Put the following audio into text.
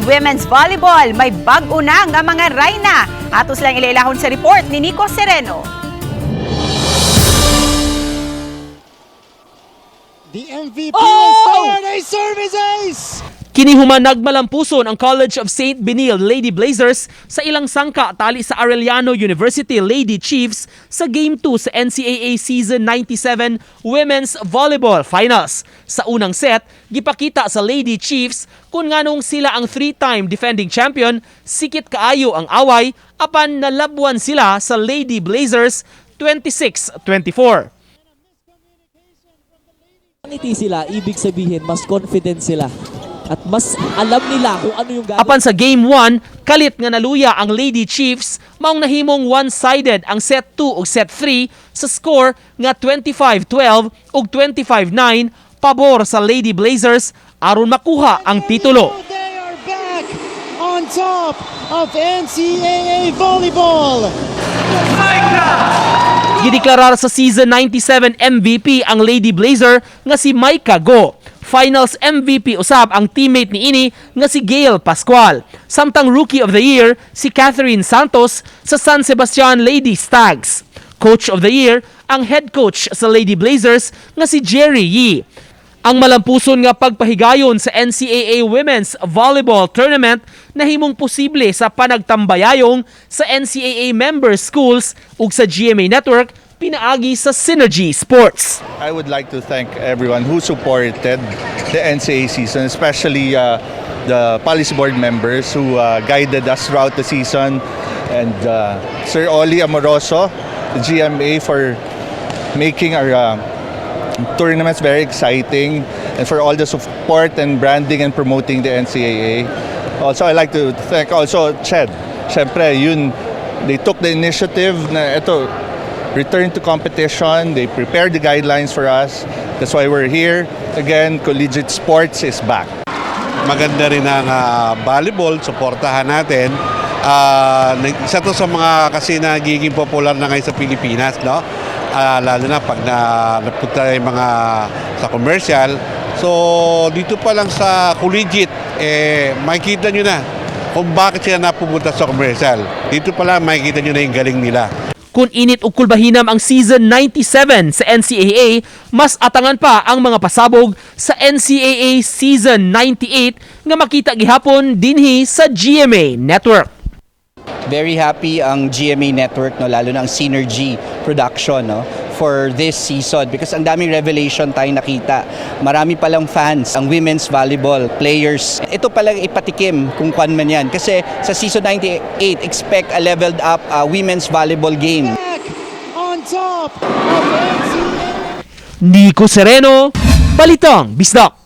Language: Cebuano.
NCAA Women's Volleyball, may bag-o na nga mga rayna. Ato silang ilailahon sa report ni Nico Sereno. The MVP is third, a service ace! Kini human nagmalampuson ang College of St. Benilde Lady Blazers sa ilang sangka tali sa Arellano University Lady Chiefs sa Game 2 sa NCAA Season 97 Women's Volleyball Finals. Sa unang set, gipakita sa Lady Chiefs kung nganong sila ang three-time defending champion, sikit kaayo ang away apan nalabwan sila sa Lady Blazers 26-24. Ngiti sila, ibig sabihin mas confident sila. At mas alam nila kung ano yung gagawin. Apan sa Game 1, kalit nga naluya ang Lady Chiefs, maong nahimong one-sided ang set 2 ug set 3 sa score nga 25-12 ug 25-9 pabor sa Lady Blazers aron makuha ang titulo. They are back on top of NCAA volleyball. Gideklarar sa Season 97 MVP ang Lady Blazer nga si Mycah Go. Finals MVP usab ang teammate ni ini nga si Gail Pascual. Samtang Rookie of the Year si Catherine Santos sa San Sebastian Lady Stags. Coach of the Year ang head coach sa Lady Blazers nga si Jerry Yee. Ang malampuson nga pagpahigayon sa NCAA Women's Volleyball Tournament nahimong posible sa panagtambayayong sa NCAA member schools ug sa GMA Network pinaagi sa Synergy Sports. I would like to thank everyone who supported the NCAA season, especially the policy board members who guided us throughout the season, and Sir Oli Amoroso, the GMA, for making our tournaments very exciting, and for all the support and branding and promoting the NCAA. Also, I like to thank also CHED. Siyempre, yun, they took the initiative na ito, return to competition. They prepared the guidelines for us. That's why we're here. Again, collegiate sports is back. Maganda rin ang volleyball, suportahan natin. Isa to sa mga kasi nagiging popular na ngayon sa Pilipinas, no? Lalo na pag napunta yung mga sa commercial. So, dito pa lang sa collegiate, eh, makikita nyo na kung bakit sila napupunta sa commercial. Dito pa lang makikita nyo na yung galing nila. Kung init ug kulbahinam ang Season 97 sa NCAA, mas atangan pa ang mga pasabog sa NCAA Season 98 nga makita gihapon dinhi sa GMA Network. Very happy ang GMA Network, no, lalo na ang Synergy Production, no, for this season because ang daming revelation tayong nakita. Marami palang fans ang women's volleyball players. Ito palang ipatikim kung kwan man yan kasi sa Season 98, expect a leveled up women's volleyball game. Back on top of NCAA. Nico Sereno, Balitang Bisdak.